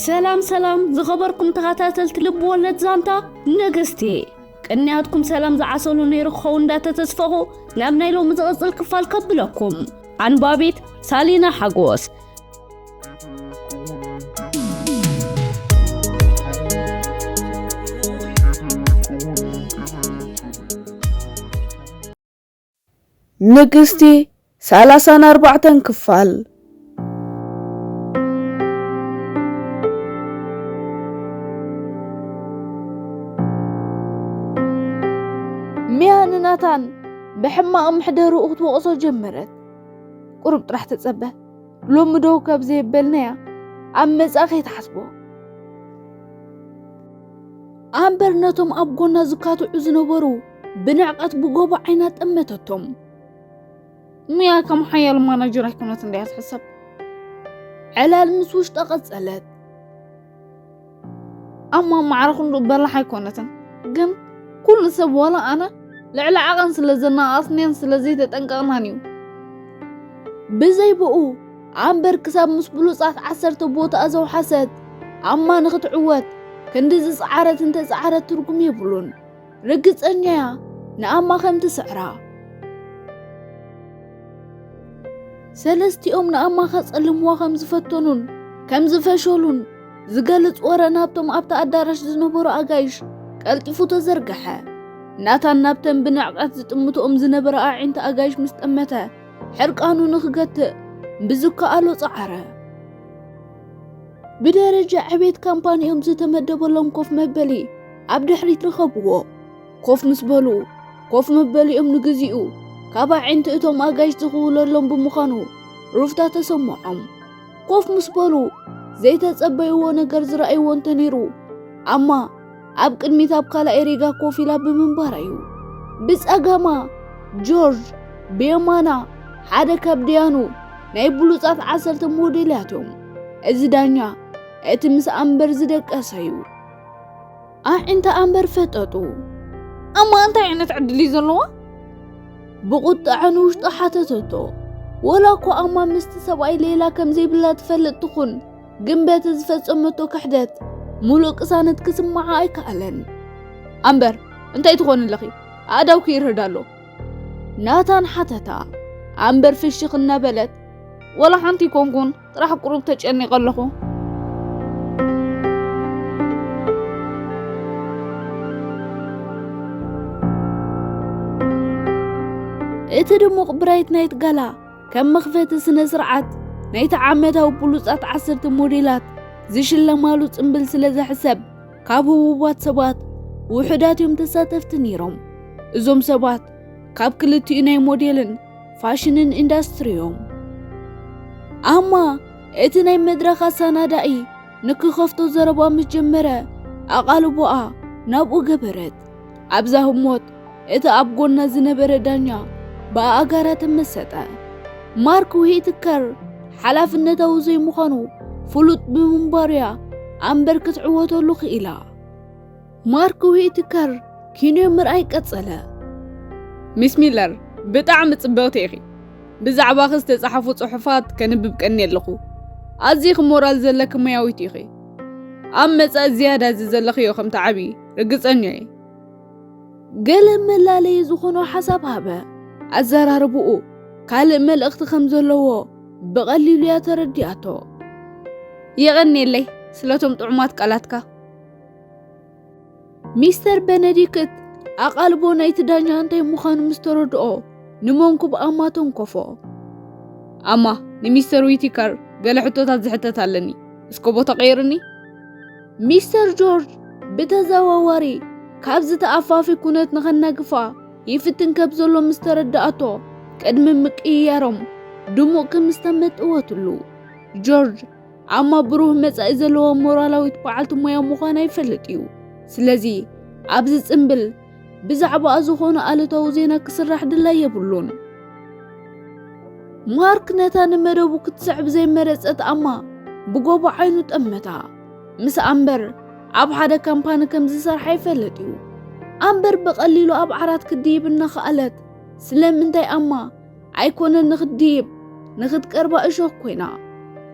ሰላም ሰላም ዝኸበርኩም ተኸታተልቲ ልብ ወለድ ዛንታ ንግስቲ፣ ቅንያትኩም ሰላም ዝዓሰሉ ነይሩ ክኸውን እንዳተተስፈኹ ናብ ናይ ሎሚ ዝቕጽል ክፋል ከብለኩም። ኣንባቢት ሳሊና ሓጎስ። ንግስቲ ሰላሳን ኣርባዕተን ክፋል። ሚያ ንናታን ብሕማቕ ምሕደርኡ ክትወቕሶ ጀመረት። ቁሩብ ጥራሕ ተጸበ። ሎሚ ዶ ካብ ዘየበልናያ ኣብ መጻ ከይትሓስቦ። ኣምበር ነቶም ኣብ ጎና ዝካትዑ ዝነበሩ ብንዕቀት ብጎቦ ዓይና ጠመተቶም። ሚያ ከም ሓያል ማናጀር ኣይኮነትን ድያ ትሕሰብ። ዕላል ምስ ውሽጣ ቀጸለት። ኣማ ማዕረ ክንዱ በላሕ ኣይኮነትን፣ ግን ኩሉ ሰብ ዋላ ኣነ ልዕሊ ዓቐን ስለ ዘናኣስንያን ስለ ዘይተጠንቀቕናን እዩ። ብዘይ ብኡ ኣምበር ክሳብ ምስ ብሉጻት ዓሰርተ ቦታኣ ዘውሓሰት ኣማ ንኽትዕወት ክንዲ ዝጸዓረት እንተጸዓረት ትርጉም የብሉን። ርግጸኛያ ንኣማ ከም ትስዕራ። ሰለስቲኦም ንኣማ ከጸልምዋ ከም ዝፈተኑን ከም ዝፈሸሉን ዝገልጽ ወረ ናብቶም ኣብቲ ኣዳራሽ ዝነበሩ ኣጋይሽ ቀልጢፉ ተዘርግሐ። ናታን ናብተን ብንዕቀት ዝጥምትኦም ዝነበረ ኣዒንቲ ኣጋይሽ ምስ ጠመተ፣ ሕርቃኑ ንኽገትእ ብዝከኣሎ ጸዓረ። ብደረጃ ዕቤት ካምፓኒኦም ዝተመደበሎም ኮፍ መበሊ ኣብ ድሕሪት ረኸብዎ። ኮፍ ምስ በሉ፣ ኮፍ መበሊኦም ንግዚኡ ካብ ኣዒንቲ እቶም ኣጋይሽ ዝኽውለሎም ብምዃኑ ሩፍታ ተሰምዖም። ኮፍ ምስ በሉ፣ ዘይተጸበይዎ ነገር ዝረኣይዎ እንተነይሩ፣ ኣማ ኣብ ቅድሚት ኣብ ካልኣይ ሪጋ ኮፍ ኢላ ብምንባራ እዩ። ብጸጋማ ጆርጅ፣ ብየማና ሓደ ካብ ደያኑ ናይ ብሉጻት ዓሰርተ ሞዴላት እዮም። እዚ ዳኛ እቲ ምስ ኣምበር ዝደቀሰ እዩ። ኣዒንታ ኣምበር ፈጠጡ። ኣማ እንታይ ዓይነት ዕድል እዩ ዘለዋ? ብቁጥዐ ንውሽጡ ሓተተቶ። ወላ እኮ ኣማ ምስቲ ሰብኣይ ሌላ ከም ዘይብላ ትፈልጥ ትኹን፣ ግን በቲ ዝፈጸመቶ ክሕደት ሙሉእ ቅሳነት ክስምዓ ኣይከኣለን። ኣምበር እንታይ ትኾኒ ኣለኺ? ኣእዳውኪ ይርህድ ኣሎ። ናታን ሓተታ። ኣምበር ፍሽኽ እናበለት፣ ወላ ሓንቲ ኣይኮንኩን፣ ጥራሕ ቁሩብ ተጨኒቐ ኣለኹ። እቲ ድሙቕ ብራይት ናይት ጋላ ከም መኽፈቲ ስነ ስርዓት ናይቲ ዓመታዊ ብሉጻት ዓሰርተ ሞዴላት ዝሽለማሉ ጽምብል ስለ ዝሕሰብ፣ ካብ ህቡባት ሰባት ውሑዳት እዮም ተሳተፍቲ ነይሮም። እዞም ሰባት ካብ ክልቲኡ ናይ ሞዴልን ፋሽንን ኢንዳስትሪ እዮም። ኣማ እቲ ናይ መድረኽ ኣሰናዳኢ ንክኸፍቶ ዘረባ ምስ ጀመረ፣ ኣቓልቦኣ ናብኡ ገበረት። ኣብዛ ህሞት እቲ ኣብ ጎና ዝነበረ ዳኛ ብኣእጋራ ተመሰጠ። ማርክ ዊትከር ሓላፍነታዊ ዘይምዃኑ ፍሉጥ ብምንባሩ'ያ ኣምበር ክትዕወተሉ ክኢላ። ማርክ ዊትከር ኪንዮ ምርኣይ ቀጸለ። ሚስ ሚለር፣ ብጣዕሚ ጽብቕቲ ኢኺ። ብዛዕባኺ ዝተጻሕፉ ጽሑፋት ከንብብ ቀንየ ኣለኹ። ኣዚኺ ሞራል ዘለኪ ሞያዊት ኢኺ። ኣብ መጻኢ ዝያዳ እዚ ዘለኽዮ ከም ትዓብዪ ርግጸኛ እየ። ገለ መላለዪ ዝኾኖ ሓሳብ ሃበ። ኣዘራርባኡ ካልእ መልእኽቲ ከም ዘለዎ ብቐሊሉ እያ ተረዲኣቶ። የቐንየለይ ስለቶም ጥዑማት ቃላትካ። ሚስተር በነዲክት ኣቓልቦ ናይቲ ዳኛ እንታይ ምዃኑ ምስ ተረድኦ፣ ንመንኩብ ኣማ ተንኮፎ። ኣማ፣ ንሚስተር ዊቲከር ገለ ሕቶታት ዝሕተት ኣለኒ። እስከ ቦታ ቀይርኒ። ሚስተር ጆርጅ ብተዘዋዋሪ ካብዚ ተኣፋፊ ኩነት ንኸናግፋ ይፍትን ከም ዘሎ ምስ ተረድኣቶ፣ ቅድሚ ምቅይያሮም ድሙቕ ክምስታ መጠወትሉ። ጆርጅ ኣማ ብሩህ መጻኢ ዘለዋ ሞራላዊት በዓልቲ ሞያ ምዃና ይፈልጥ እዩ። ስለዚ ኣብዚ ጽምብል ብዛዕባኣ ዝኾነ ኣሉታዊ ዜና ክስራሕ ድላይ የብሉን። ማርክ ነታ ንመደቡ ክትስዕብ ዘይመረጸት ኣማ ብጎቦ ዓይኑ ጠመታ። ምስ ኣምበር ኣብ ሓደ ካምፓኒ ከም ዝሰርሓ ይፈልጥ እዩ። ኣምበር ብቐሊሉ ኣብ ዓራት ክትድይብ እናኸኣለት፣ ስለምንታይ ኣማ ኣይኮነን ንኽትድይብ፣ ንኽትቀርባ እሾኽ ኮይና።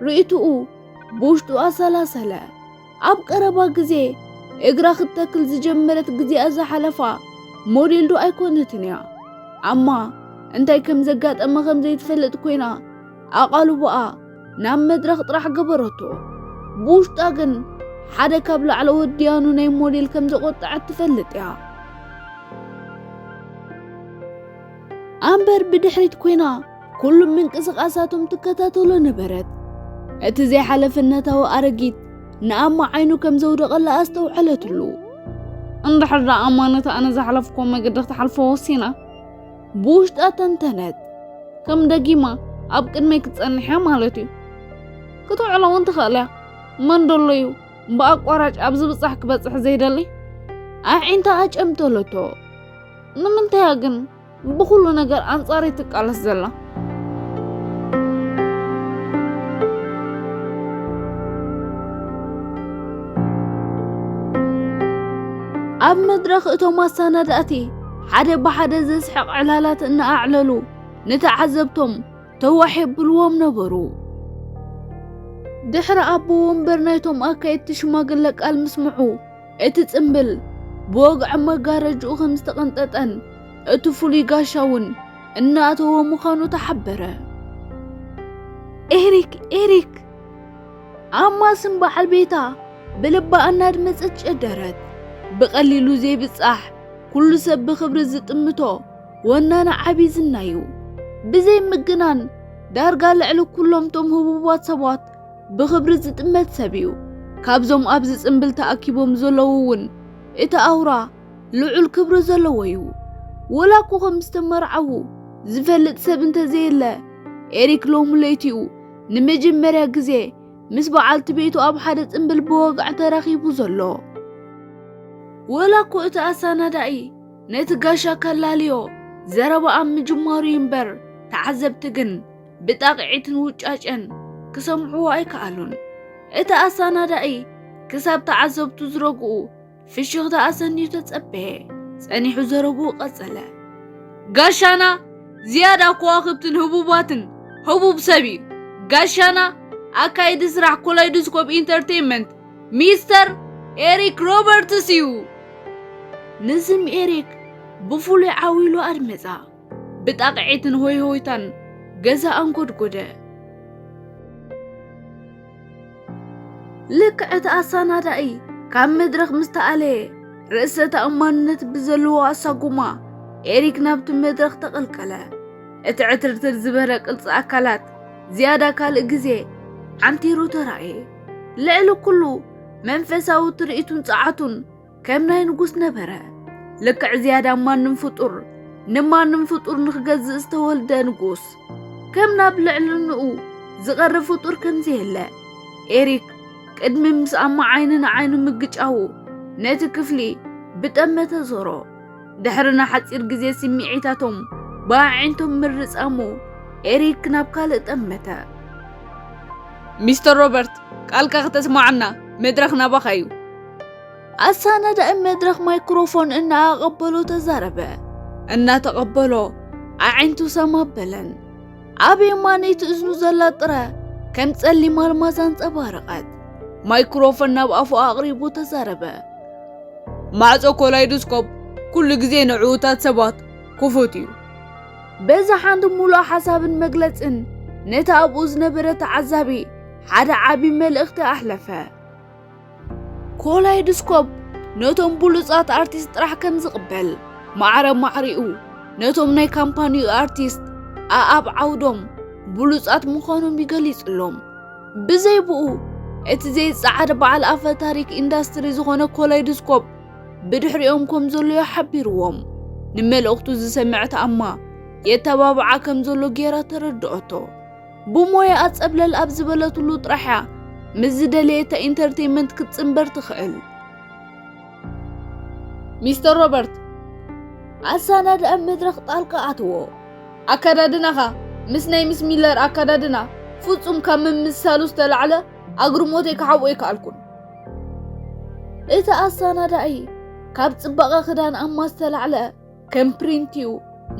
ርእይትኡ ብውሽጡ ኣሰላሰለ። ኣብ ቀረባ ግዜ እግራ ክትተክል ዝጀመረት ግዜኣ ዝሓለፋ ሞዴል ዶ ኣይኮነትን እያ? ኣማ እንታይ ከም ዘጋጠመ ከም ዘይትፈልጥ ኮይና ኣቓልቦኣ ናብ መድረኽ ጥራሕ ገበረቶ። ብውሽጣ ግን ሓደ ካብ ላዕለዎት ድያኑ ናይ ሞዴል ከም ዘቖጠዐት ትፈልጥ እያ። ኣምበር ብድሕሪት ኮይና ኩሉ ምንቅስቓሳቶም ትከታተሎ ነበረት። እቲ ዘይሓለፈነታዊ ኣረጊት ንኣማ ዓይኑ ከም ዘውደቐላ ኣስተውዐለትሉ። እንድሕር ደኣ ኣማ ነቲ ኣነ ዝሓለፍክዎ መገዲ ክትሓልፎ ወሲና፣ ብውሽጣ ተንተነት። ከም ደጊማ ኣብ ቅድመይ ክትጸንሕ እያ ማለት እዩ። ክትውዕሎ እውን ትኽእል እያ። መን ደሎ እዩ ብኣቋራጭ ኣብ ዝብጻሕ ክበጽሕ ዘይደሊ? ኣዒንታ ኣጨምተለቶ። ንምንታይ እያ ግን ብኹሉ ነገር ኣንጻረይ ትቃለስ ዘላ? ኣብ መድረኽ እቶም ኣሰናዳእቲ ሓደ ብሓደ ዘስሕቕ ዕላላት እናኣዕለሉ ንተዓዘብቶም ተዋሕ የብልዎም ነበሩ። ድሕሪ ኣቦ ወንበር ናይቶም ኣካየድቲ ሽማግለ ቃል ምስምዑ፣ እቲ ጽምብል ብወግዒ መጋረጅኡ ከም ዝተቐንጠጠን እቲ ፍሉይ ጋሻ እውን እናኣተወ ምዃኑ ተሓበረ። ኤሪክ፣ ኤሪክ! ኣማ ስም በዓል ቤታ ብልባ እናድመጸት ጨደረት። ብቐሊሉ ዘይብጻሕ፣ ኩሉ ሰብ ብኽብሪ ዝጥምቶ ወናኒ ዓቢ ዝና እዩ። ብዘይ ምግናን፣ ዳርጋ ልዕሊ ኩሎም ቶም ህቡባት ሰባት ብኽብሪ ዝጥመት ሰብ እዩ። ካብዞም ኣብዚ ጽምብል ተኣኪቦም ዘለዉ እውን እቲ ኣውራ ልዑል ክብሪ ዘለዎ እዩ። ወላ እኮ ከም ዝተመርዓዉ ዝፈልጥ ሰብ እንተዘየለ፣ ኤሪክ ሎሚ ለይቲኡ ንመጀመርያ ግዜ ምስ በዓልቲ ቤቱ ኣብ ሓደ ጽምብል ብወግዒ ተራኺቡ ዘሎ። ወላ እኮ እቲ ኣሰናዳኢ ነቲ ጋሻ ከላልዮ ዘረባ ኣብ ምጅማሩ እዩ እምበር፣ ተዓዘብቲ ግን ብጣቕዒትን ውጫጨን ክሰምዕዎ ኣይከኣሉን። እቲ ኣሰናዳኢ ክሳብ ተዓዘብቱ ዝረግኡ ፍሽኽታ ኣሰንዩ ተጸበየ። ጸኒሑ ዘረብኡ ቀጸለ። ጋሻና ዝያዳ ከዋኽብትን ህቡባትን ህቡብ ሰብ እዩ። ጋሻና ኣካይዲ ስራሕ ኮላይዶስኮፕ ኢንተርቴይንመንት ሚስተር ኤሪክ ሮበርትስ እዩ። ንስም ኤሪክ ብፍሉይ ዓው ኢሉ ኣድመጻ። ብጣቕዒትን ሆይሆይታን ገዛ ኣንጎድጎደ። ልክዕ እቲ ኣሰናዳኢ ካብ መድረኽ ምስ ተኣለየ፣ ርእሰ ተኣማንነት ብዘለዎ ኣሳጉማ ኤሪክ ናብቲ መድረኽ ተቐልቀለ። እቲ ዕትርትር ዝበለ ቅርጺ ኣካላት ዝያዳ ካልእ ግዜ ዓንቲሩ ተራእየ። ልዕሊ ኩሉ መንፈሳዊ ትርኢቱን ጸዓቱን ከም ናይ ንጉስ ነበረ። ልክዕ ዝያዳ ማንም ፍጡር ንማንም ፍጡር ንኽገዝእ ዝተወልደ ንጉስ፣ ከም ናብ ልዕልንኡ ዝቐርብ ፍጡር ከም ዘየለ ኤሪክ ቅድሚ ምስ ኣማ ዓይኒ ንዓይኑ ምግጫዉ ነቲ ክፍሊ ብጠመተ ዞሮ። ድሕሪ ንሓጺር ግዜ ስምዒታቶም ብኣዒንቶም ምርጻሙ ኤሪክ ናብ ካልእ ጠመተ። ሚስተር ሮበርት፣ ቃልካ ከተስማዓና መድረኽ ናባኻ እዩ። ኣሰናዳኢ መድረኽ ማይክሮፎን እናኣቐበሎ ተዛረበ። እናተቐበሎ ኣዒንቱ ሰም ኣበለን። ኣብ የማነይቲ እዝኑ ዘላ ጥረ ከም ጸሊም ኣልማዝ ኣንጸባረቐት። ማይክሮፎን ናብ ኣፉ ኣቕሪቡ ተዛረበ። ማዕጾ ኮላይዶስኮፕ ኩሉ ግዜ ንዕዉታት ሰባት ክፉት እዩ። በዚ ሓንቲ ሙሉእ ሓሳብን መግለጽን ነቲ ኣብኡ ዝነበረ ተዓዛቢ ሓደ ዓቢ መልእኽቲ ኣሕለፈ። ኮላይዶስኮፕ ነቶም ብሉጻት ኣርቲስት ጥራሕ ከም ዝቕበል፣ ማዕረ ማዕሪኡ ነቶም ናይ ካምፓኒኡ ኣርቲስት ኣኣብ ዓውዶም ብሉጻት ምዃኖም ይገሊጽሎም። ብዘይ ብኡ፣ እቲ ዘይጸዓድ በዓል ኣፈ ታሪክ ኢንዳስትሪ ዝኾነ ኮላይዶስኮፕ ብድሕሪኦም ከም ዘሎ እዩ ሓቢርዎም። ንመልእኽቱ ዝሰምዐት ኣማ የተባብዓ ከም ዘሎ ጌራ ተረድኦቶ። ብሞያኣ ጸብለል ኣብ ዝበለትሉ ጥራሕ እያ ምስ ዝደለየታ ኢንተርቴይንመንት ክትጽንበር ትኽእል። ሚስተር ሮበርት፣ ኣሰናዳኢ መድረኽ ጣልቃ ኣትዎ። ኣከዳድናኻ ምስ ናይ ምስ ሚለር ኣከዳድና ፍጹም ካብ ምምስሳሉ ዝተላዕለ ኣግርሞተይ ክሓብኦ ኣይከኣልኩን። እቲ ኣሰናዳኢ ካብ ጽባቐ ክዳን ኣማ ዝተላዕለ ከም ፕሪንት እዩ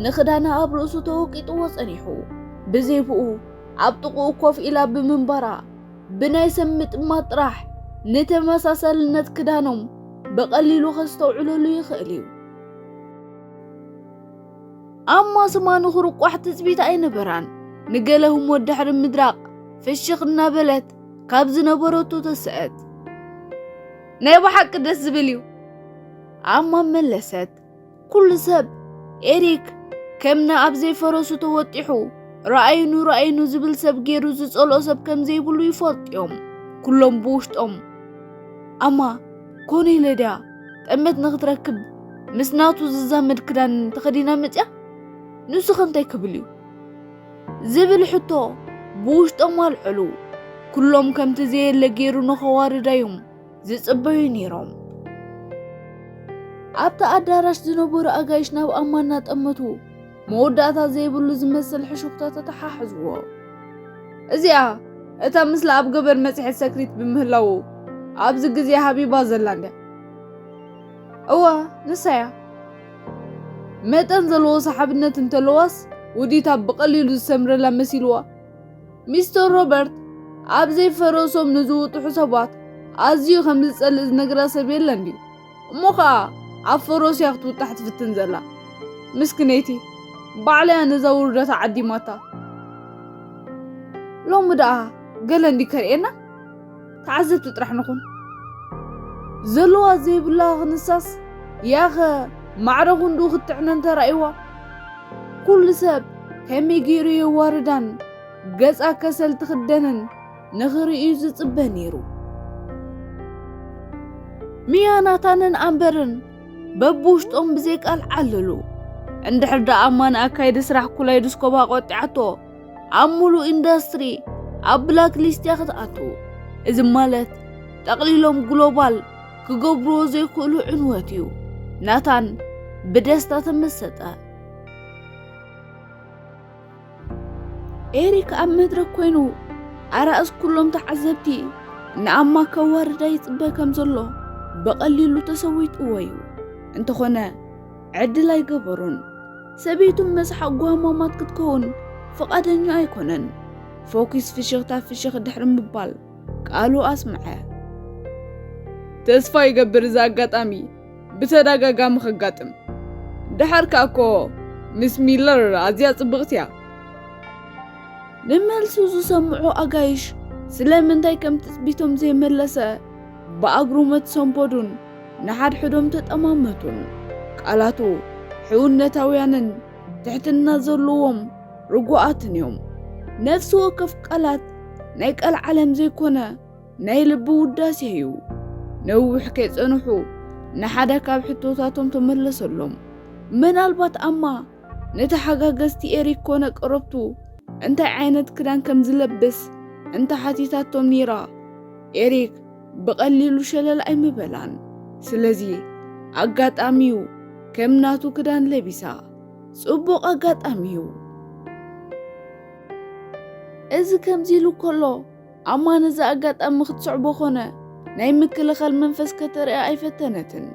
ንኽዳና ኣብ ርእሱ ተወቂጥዎ ጸኒሑ። ብዘይ ብኡ ኣብ ጥቕኡ ኮፍ ኢላ ብምንባራ ብናይ ሰብ ምጥማት ጥራሕ ንተመሳሳልነት ክዳኖም ብቐሊሉ ከስተውዕለሉ ይኽእል እዩ። ኣማ ስማ ንኽርቋሕ ትጽቢት ኣይነበራን። ንገለ ህሞት ድሕሪ ምድራቕ ፍሽኽ እናበለት ካብ ዝነበረቶ ተስአት። ናይ ብሓቂ ደስ ዝብል እዩ፣ ኣማ መለሰት። ኩሉ ሰብ ኤሪክ ከም ንኣብ ዘይፈረሱ ተወጢሑ፣ "ረኣዩኑ፣ ረኣዩኑ" ዝብል ሰብ ገይሩ ዝጸልኦ ሰብ ከም ዘይብሉ ይፈልጡ እዮም። ኩሎም ብውሽጦም፣ "ኣማ፣ ኮነ ኢለ ድያ ጠመት ንኽትረክብ ምስ ናቱ ዝዛመድ ክዳን ተኸዲና መጽያ? ንሱ ኸ እንታይ ክብል እዩ?" ዝብል ሕቶ ብውሽጦም ኣልዐሉ። ኩሎም ከምቲ ዘየለ ገይሩ ንኸዋርዳ እዮም ዝጽበዩ ነይሮም። ኣብቲ ኣዳራሽ ዝነበሩ ኣጋይሽ ናብ ኣማ እናጠመቱ መወዳእታ ዘይብሉ ዝመስል ሕሹኽታ ተተሓሕዝዎ። "እዚኣ እታ ምስላ ኣብ ገበር መጽሔት ሰክሪት ብምህላዉ ኣብዚ ግዜ ሃቢባ ዘላ እንድያ?" "እዋ፣ ንሳ እያ። መጠን ዘለዎ ሰሓብነት እንተለዋስ ውዲታ ብቐሊሉ ዝሰምረላ መሲልዋ። ሚስተር ሮበርት ኣብ ዘይፈረሶም ንዝውጥሑ ሰባት ኣዝዩ ከም ዝጸልእ ዝነግራ ሰብ የለን ድዩ? እሞ ኸኣ ኣብ ፈረሱ እያ ክትውጣሕ ትፍትን ዘላ። ምስክነይቲ፣ ባዕላ እያ ነዛ ውርደታ ዓዲማታ። ሎሚ ደኣ ገለ እንዲ ከርእየና? ተዓዘብቲ ጥራሕ ንኹን። ዘለዋ ዘይብላ ክንሳስ፣ ያኸ ማዕረ ክንድኡ ክትዕነ እንተራእይዋ? ኩሉ ሰብ ከመይ ገይሩ የዋርዳን ገጻ ከሰል ትኽደንን ንኽርእዩ ዝጽበ ነይሩ። ሚያ፣ ናታንን ኣምበርን በብውሽጦም ብዘይቃል ዓለሉ። እንድሕር ደኣ ኣማ ንኣካይዲ ስራሕ ኩላይዶስኮፕ ኣቆጢዓቶ፣ ኣብ ሙሉእ ኢንዳስትሪ ኣብ ብላክ ሊስት እያ ክትኣቱ። እዚ ማለት ጠቕሊሎም ግሎባል ክገብርዎ ዘይክእሉ ዕንወት እዩ። ናታን ብደስታ ተመሰጠ። ኤሪክ ኣብ መድረክ ኮይኑ ኣራእስ ኩሎም ተዓዘብቲ ንኣማ ከዋርዳ ይጽበ ከም ዘሎ ብቐሊሉ ተሰዊጥዎ እዩ። እንተኾነ ዕድል ኣይገበሮን። ሰበይቱ መስሓቕ ጓማማት ክትከውን ፍቓደኛ ኣይኮነን። ፎኪስ ፍሽኽታ ፍሽኽ ድሕሪ ምባል ቃሉ ኣስምዐ። ተስፋ ይገብር እዚ ኣጋጣሚ ብተደጋጋሚ ከጋጥም። ደሓር ከኣ እኮ ምስ ሚለር ኣዝያ ጽብቕቲ እያ። ንመልሱ ዝሰምዑ ኣጋይሽ ስለምንታይ ከም ትጽቢቶም ዘይመለሰ ብኣግርሞት ሰንበዱን ንሓድሕዶም ተጠማመቱን። ቃላቱ ሕውነታውያንን ትሕትና ዘለዎም ርጉኣትን እዮም። ነፍሲ ወከፍ ቃላት ናይ ቃል ዓለም ዘይኮነ ናይ ልቢ ውዳሴ እዩ። ነዊሕ ከይጸንሑ ንሓደ ካብ ሕቶታቶም ተመለሰሎም። ምናልባት ኣማ ንተሓጋገዝቲ ኤሪክ ኮነ ቀረብቱ እንታይ ዓይነት ክዳን ከም ዝለብስ እንተ ሓቲታቶም ነይራ፣ ኤሪክ ብቐሊሉ ሸለል ኣይምበላን። ስለዚ ኣጋጣሚዩ ከም ናቱ ክዳን ለቢሳ። ጽቡቕ ኣጋጣሚዩ። እዚ ከምዚ ኢሉ ከሎ፣ ኣማ ነዚ ኣጋጣሚ ክትስዕቦ ኮነ ናይ ምክልኻል መንፈስ ከተርእያ ኣይፈተነትን።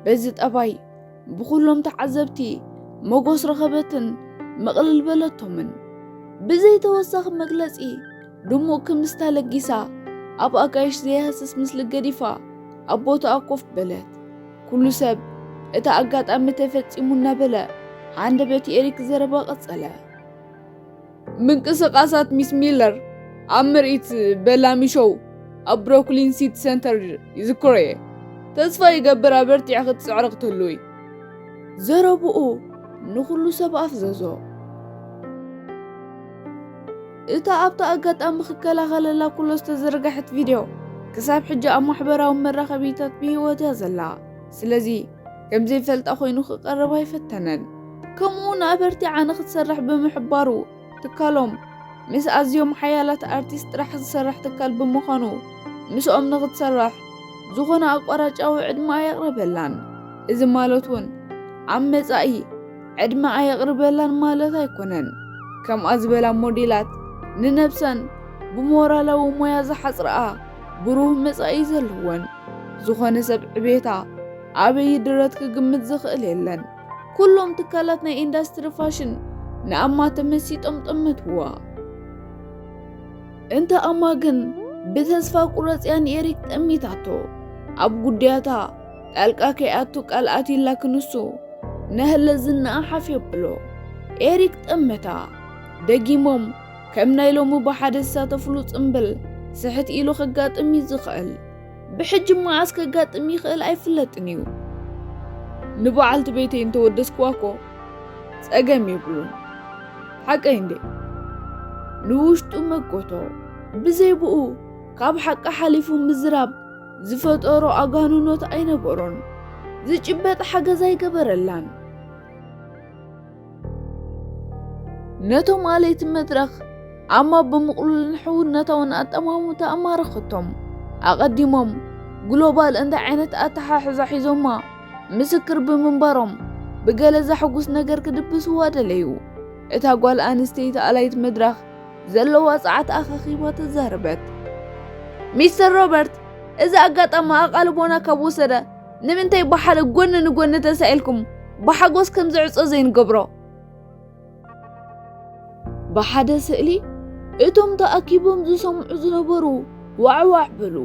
በዚ ጠባይ ብኹሎም ተዓዘብቲ መጎስ ረኸበትን መቕልል በለቶምን። ብዘይ ተወሳኺ መግለጺ ድሙቕ ክምስታ ለጊሳ፣ ኣብ ኣጋይሽ ዘይሃስስ ምስሊ ገዲፋ ኣብ ቦታኣ ኮፍ በለት። ኩሉ ሰብ እቲ ኣጋጣሚ ተፈጺሙ እናበለ፣ ሃንደበት ኤሪክ ዘረባ ቀጸለ። ምንቅስቓሳት ሚስ ሚለር ኣብ ምርኢት በላሚ ሾው ኣብ ብሮክሊን ሲቲ ሰንተር ይዝክሮ እየ። ተስፋ ይገብር ኣበርቲዐ ክትጽዕሪ ክትህልዊ። ዘረብኡ ንኹሉ ሰብ ኣፍዘዞ። እታ ኣብቲ ኣጋጣሚ ክከላኸለላ ኩሎ ዝተዘርግሐት ቪድዮ ክሳብ ሕጂ ኣብ ማሕበራዊ መራኸቢታት ብህይወት እያ ዘላ። ስለዚ ከም ዘይፈልጣ ኮይኑ ክቐርብ ኣይፈተነን። ከምኡ እውን ኣበርቲዓ ንክትሰርሕ ብምሕባሩ ትካሎም ምስ ኣዝዮም ሓያላት ኣርቲስት ጥራሕ ዝሰርሕ ትካል ብምዃኑ ምስኦም ንክትሰርሕ ዝኾነ ኣቋራጫዊ ዕድመ ኣየቕረበላን። እዚ ማለት እውን ኣብ መጻኢ ዕድመ ኣየቕርበላን ማለት ኣይኮነን። ከምኣ ዝበላ ሞዴላት ንነብሰን ብሞራላዊ ሞያ ዝሓጽረኣ ብሩህ መጻኢ ዘለወን። ዝኾነ ሰብ ዕቤታ ኣበይ ድረት ክግምት ዝኽእል የለን። ኩሎም ትካላት ናይ ኢንዳስትሪ ፋሽን ንኣማ ተመሲጦም ጠመትዋ። እንተ ኣማ ግን ብተስፋ ቁረጽ እያ ንኤሪክ ጠሚታቶ። ኣብ ጉዳያታ ጣልቃ ከይኣቱ ቃል ኣትዩላ ክንሱ፣ ነህለ ዝናኣ ሓፍ የብሎ። ኤሪክ ጠመታ። ደጊሞም ከም ናይ ሎሚ ብሓደ ዝሳተፍሉ ጽምብል ስሕት ኢሉ ከጋጥም እዩ ዝኽእል። ብሕጂ መዓስ ከጋጥም ይኽእል ኣይፍለጥን እዩ። ንበዓልቲ ቤተይ እንተወደስክዋ እኮ ጸገም የብሉን። ሓቀይ እንዴ? ንውሽጡ መጎቶ። ብዘይ ብኡ ካብ ሓቂ ሓሊፉ ምዝራብ ዝፈጠሮ ኣጋንኖት ኣይነበሮን። ዝጭበጥ ሓገዝ ኣይገበረላን። ነቶም ኣለይቲ መድረኽ ኣማ ብምቕሉልን ሕውነታውን ኣጠማምታ ኣማረኸቶም። ኣቐዲሞም ግሎባል እንታይ ዓይነት ኣተሓሕዛ ሒዞማ ምስክር ብምንባሮም ብገለ ዘሐጉስ ነገር ክድብስዋ ደለዩ። እታ ጓል ኣንስተይቲ ኣላይት መድረኽ ዘለዋ ጸዓት ኣኻኺባ ተዛረበት። ሚስተር ሮበርት፣ እዚ ኣጋጣሚ ኣቓልቦና ካብ ወሰደ፣ ንምንታይ ብሓደ ጎኒ ንጎኒ ተሳኢልኩም ብሓጎስ ከም ዝዕጾ ዘይንገብሮ? ብሓደ ስእሊ እቶም ተኣኪቦም ዝሰምዑ ዝነበሩ ዋዕዋዕ በሉ።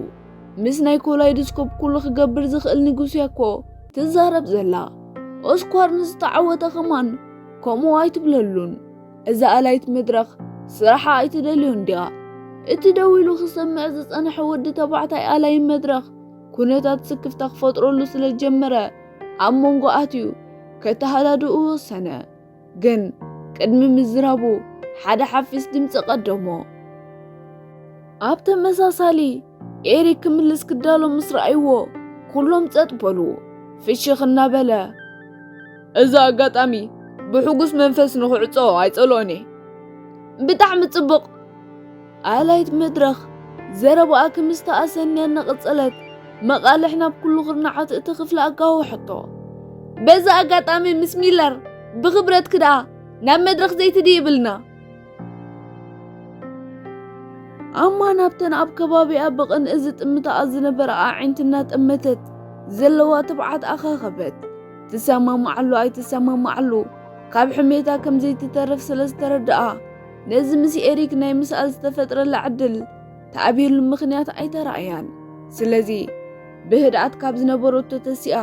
ምስ ናይ ኮላይዶስኮፕ ኩሉ ክገብር ዝኽእል ንጉስ እያ እኮ ትዛረብ ዘላ። ኦስኳር ንዝተዓወተ ኸማን ከምኡ ኣይትብለሉን። እዛ ኣላይት መድረኽ ስራሓ ኣይትደልዮን ድያ? እቲ ደው ኢሉ ክሰምዕ ዝጸንሐ ወዲ ተባዕታይ ኣላይ መድረኽ ኩነታት ስክፍታ ክፈጥረሉ ስለ ዝጀመረ ኣብ መንጎ ኣትዩ ከተሃዳድኡ ወሰነ። ግን ቅድሚ ምዝራቡ ሓደ ሓፊስ ድምጺ ቀደሞ። ኣብ ተመሳሳሊ ኤሪክ ክምልስ ክዳሎ ምስ ረኣይዎ ኩሎም ጸጥ በሉ። ፍሽኽ እናበለ፣ "እዚ ኣጋጣሚ ብሕጉስ መንፈስ ንኽዕጾ ኣይጸልኦን እየ። ብጣዕሚ ጽቡቕ!" ኣላይት መድረኽ ዘረባኣ ክምስታ ኣሰንያ እናቐጸለት መቓልሕ ናብ ኩሉ ኩርናዓት እቲ ክፍሊ ኣጋወሐቶ። "በዚ ኣጋጣሚ ምስ ሚለር ብኽብረትኪ ደኣ ናብ መድረኽ ዘይትድይብልና?" ኣማ ናብተን ኣብ ከባቢኣ ብቕንኢ ዝጥምታኣ ዝነበራ ኣዒንቲ እናጠመተት ዘለዋ ትብዓት ኣኻኸበት። ትሰማማዓሉ ኣይትሰማማዓሉ ካብ ሕሜታ ከም ዘይትተርፍ ስለ ዝተረድኣ፣ ነዚ ምስ ኤሪክ ናይ ምስኣል ዝተፈጥረላ ዕድል ተኣብየሉ ምኽንያት ኣይተራእያን። ስለዚ ብህድኣት ካብ ዝነበረቶ ተሲኣ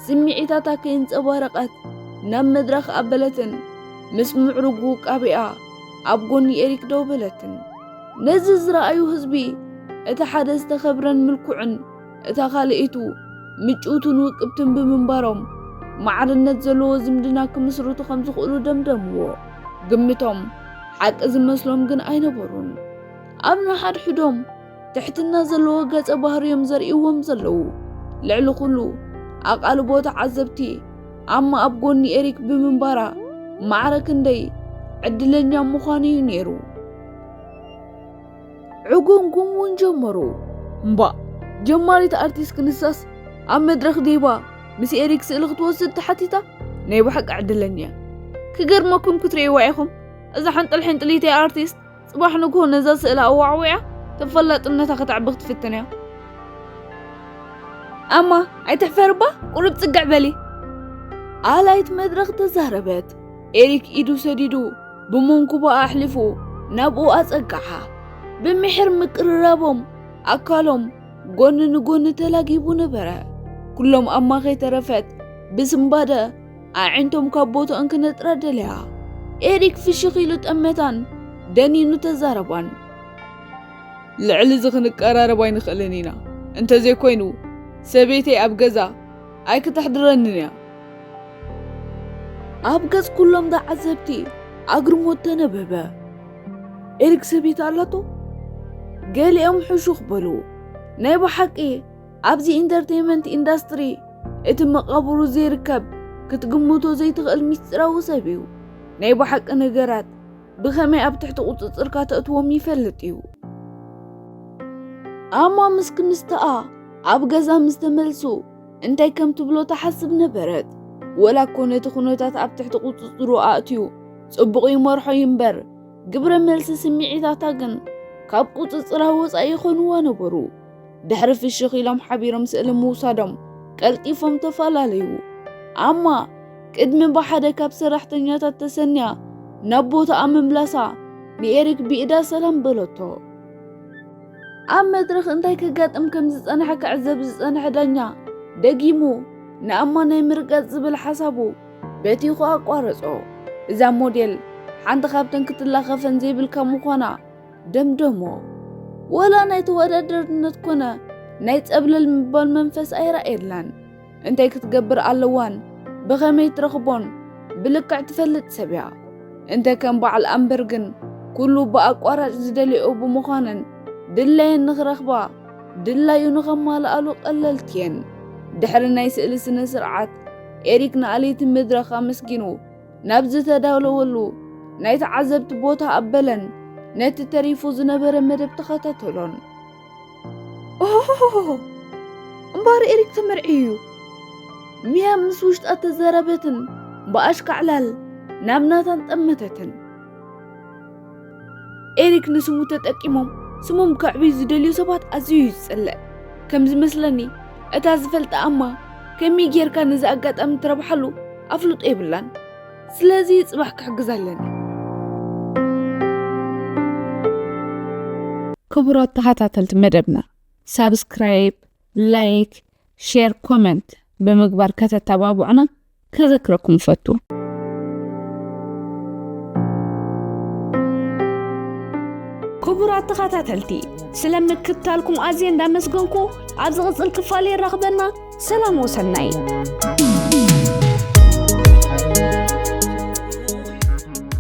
ስምዒታታ ከየንጸባረቐት ናብ መድረኽ ኣበለትን ምስ ምዕሩግ ውቃቤኣ ኣብ ጎኒ ኤሪክ ደው በለትን። ነዚ ዝረኣዩ ህዝቢ፣ እቲ ሓደ ዝተኸብረን ምልኩዕን፣ እታ ካልኣይቱ ምጭውትን ውቅብትን ብምንባሮም፣ ማዕርነት ዘለዎ ዝምድና ክምስርቱ ከም ዝኽእሉ ደምደምዎ። ግምቶም ሓቂ ዝመስሎም ግን ኣይነበሩን። ኣብ ንሓድሕዶም ትሕትና ዘለዎ ገጸ ባህርዮም ዘርእይዎም ዘለዉ። ልዕሊ ኩሉ፣ ኣቓልቦ ተዓዘብቲ ኣማ ኣብ ጎኒ ኤሪክ ብምንባራ ማዕረ ክንደይ ዕድለኛ ምዃኑ እዩ ነይሩ። ዕጉምጉም እውን ጀመሩ። እምባእ፣ ጀማሪት ኣርቲስት ክንሳስ ኣብ መድረኽ ደይባ ምስ ኤሪክ ስእሊ ክትወስድ ተሓቲታ ናይ ብሓቂ ዕድለኛ እያ። ክገርመኩም ክትርእይዋ ኢኹም፣ እዛ ሕንጥል ሕንጥሊተይ ኣርቲስት ጽባሕ ንግሆ ነዛ ስእሊ ኣዋዕዊዓ ተፈላጥነታ ከተዕቢ ክትፍትን እያ። ኣማ፣ ኣይትሕፈርባ፣ ቁሩብ ጽግዕ በሊ። ኣላይት መድረኽ ተዛረበት። ኤሪክ ኢዱ ሰዲዱ ብመንኩባ ኣሕሊፉ ናብኡ ኣጸግዓ። ብምሒር ምቅርራቦም ኣካሎም ጎኒ ንጎኒ ተላጊቡ ነበረ። ኩሎም ኣማ ከይተረፈት ብስንባደ ኣዒንቶም ካብ ቦትኦን ክነጥራ ደለያ። ኤሪክ ፍሽኽ ኢሉ ጠመታን ደኒኑ ተዛረባን። "ልዕሊ እዚ ክንቀራረብ ኣይንኽእልን ኢና። እንተዘይኮይኑ ሰበይተይ ኣብ ገዛ ኣይክተሕድረንን እያ።" ኣብ ገጽ ኩሎም ተዓዘብቲ ኣግርሞት ተነበበ። "ኤሪክ ሰበይቲ ኣላቶ?" ገሊኦም ሕሹኽ በሉ። ናይ ብሓቂ ኣብዚ ኢንተርቴይንመንት ኢንዳስትሪ እቲ መቓብሩ ዘይርከብ ክትግምቶ ዘይትኽእል ሚስጢራዊ ሰብ እዩ። ናይ ብሓቂ ነገራት ብኸመይ ኣብ ትሕቲ ቁጽጽርካ ተእትዎም ይፈልጥ እዩ። ኣማ ምስ ክምስተኣ ኣብ ገዛ ምስ ተመልሱ እንታይ ከም ትብሎ ትሓስብ ነበረት። ወላ እኮ ነቲ ኩነታት ኣብ ትሕቲ ቁጽጽሩ ኣእትዩ ጽቡቕ ይመርሖ እዩ እምበር፣ ግብረ መልሲ ስምዒታታ ግን ካብ ቁጽጽራ ወጻኢ ይኾንዋ ነበሩ። ድሕሪ ፍሽኽ ኢሎም ሓቢሮም ስእሊ ምውሳዶም ቀልጢፎም ተፈላለዩ። ኣማ ቅድሚ ብሓደ ካብ ሰራሕተኛታት ተሰንያ ናብ ቦታኣ ምምላሳ ንኤሪክ ብኢዳ ሰላም በለቶ። ኣብ መድረኽ እንታይ ከጋጥም ከም ዝጸንሐ ክዕዘብ ዝጸንሐ ዳኛ፣ ደጊሙ ንኣማ ናይ ምርጋጽ ዝብል ሓሳቡ በቲኹ ኣቋረጾ። እዛ ሞዴል ሓንቲ ካብተን ክትላኸፈን ዘይብልካ ምዃና ደምደሞ። ወላ ናይ ተወዳዳርነት ኮነ ናይ ጸብለል ምባል መንፈስ ኣይረኣየላን። እንታይ ክትገብር ኣለዋን ብኸመይ ትረኽቦን ብልክዕ ትፈልጥ ሰብ እያ። እንተ ከም በዓል ኣምበር ግን ኩሉ ብኣቋራጭ ዝደልዮ ብምዃንን ድላየን ንኽረኽባ ድላዩ ንኸማልኣሉ ቀለልቲ እየን። ድሕሪ ናይ ስእሊ ስነ ስርዓት ኤሪክ ንኣልይቲ መድረኽ ኣመስጊኑ ናብ ዝተዳለወሉ ናይ ተዓዘብቲ ቦታ ኣበለን ነቲ ተሪፉ ዝነበረ መደብ ተኸታተሎን። ኦሆሆሆ! እምበኣር ኤሪክ ተመርዕዩ እዩ። ሚያ ምስ ውሽጣ ተዘረበትን ብኣሽካዕላል ናብ ናታን ጠመተትን። ኤሪክ ንስሙ ተጠቂሞም ስሞም ከዕብዩ ዝደልዩ ሰባት ኣዝዩ እዩ ዝጸልእ። ከም ዝመስለኒ እታ ዝፈልጣ ኣማ ከመይ ጌርካ ነዚ ኣጋጣሚ ትረብሓሉ ኣፍልጦ የብላን። ስለዚ ጽባሕ ክሕግዝ ኣለኒ። ክቡራት ተኸታተልቲ መደብና ሳብስክራይብ፣ ላይክ፣ ሼር፣ ኮመንት ብምግባር ከተተባብዑና ከዘክረኩም እፈቱ። ክቡራት ተኸታተልቲ ስለ ምክትታልኩም ኣዝየ እንዳመስገንኩ ኣብ ዝቕጽል ክፋል የራኽበና። ሰላም ወሰናይ።